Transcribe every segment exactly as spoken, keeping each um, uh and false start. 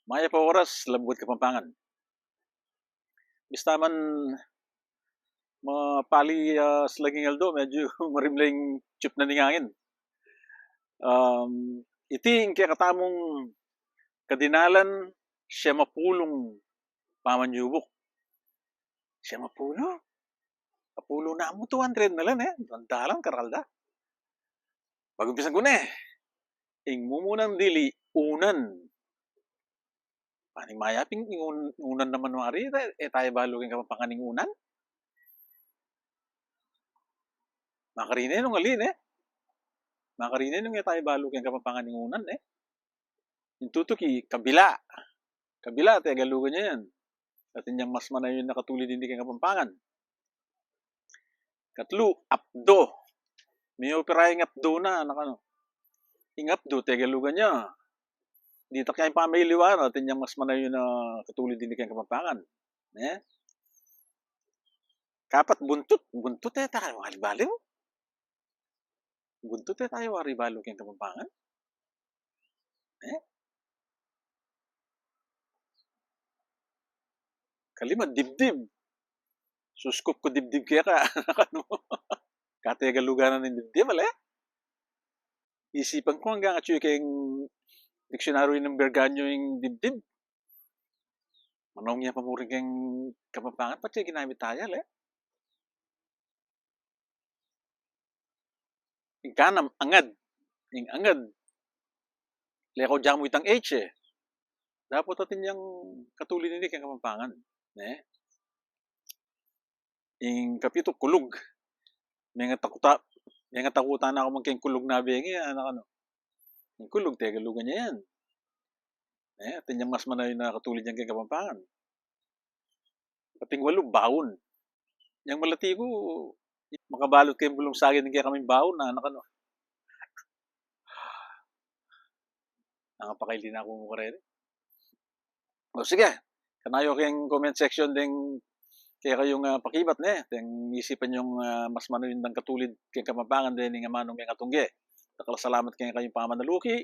Mayap a oras, Labuad Kapampangan. Bista man mapali, ah, slaging aldo, medyu marimla ing tiyup na ning angin. Um, iti ing kekatamung kadinalan, siyam a pulung pamanyubuk. Siyam a pulu? Apulu namu, two hundred na la, e. Dandalan, karal da. Pag-umpisan ku ne. Ing mumunang dili, unan. Paning mayap ing un-, unan naman wari, e, e tayu balu keng Kapampangan ing unan? Makarine nung ali, e. Makarine nung e tayu balu keng Kapampangan ing unan, e. Ing tutuki, kabila. Kabila, Tegalugan ya yan. Atin yang mas manayun a katulid dini keng Kapampangan. Katlu, apdo. Miyopira ing apdo na, anak, anu. Ing apdo, Tegalugan ya. Ditak ya ing pamailiwan, atin yang mas manayun a katulid dini keng Kapampangan. E? Kapat, buntut. Buntut, e, tayu, wari balu. Buntut, e, tayu wari balu keng Kapampangan? E? Kalima, dibdib. Suskup ku dibdib keka. Anu? Kategalugan na ning dibdib, ale? Isipan ku anggang atyu keng diksyonaryu nang Berganyo ing dibdib. Manung ya pa mu rin keng Kapampangan, patse ginamit taya, ale? Ing kanam, angad. Ing angad. Leko jamu itang H, e. Dapot atin yang katulid ini keng Kapampangan. E? Ing kapitu, kulug. Mengatakutan, mengatakutan na ku man keng kulug na bengi, anak, anu. Ing kulug, Tegalugan ya yan. E, atin yang mas manayun a katulid yang keng Kapampangan. Ating walu, baun. Yang malati ku, makabalut keng bulung saging ing kekaming baun, anak, anu. Nangapakail din aku mu kareni. O, sige. Kanayu keng comment section deng kekayung, ah, pakibat, ne? Deng isipan yung, ah, mas manayun dang katulid keng Kapampangan dening amanung mengatungge. Dakal a salamat keng kekayung pamanaluki.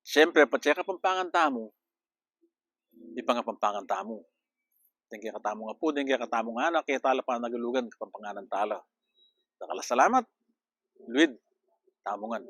Siyempre, patse Kapampangan tamu, ipangapampangan tamu. Deng kekatamung apu, deng kekatamung anak, e tala panagalugan, Kapampanganan tala. Dakal a salamat. Luid, tamu ngan.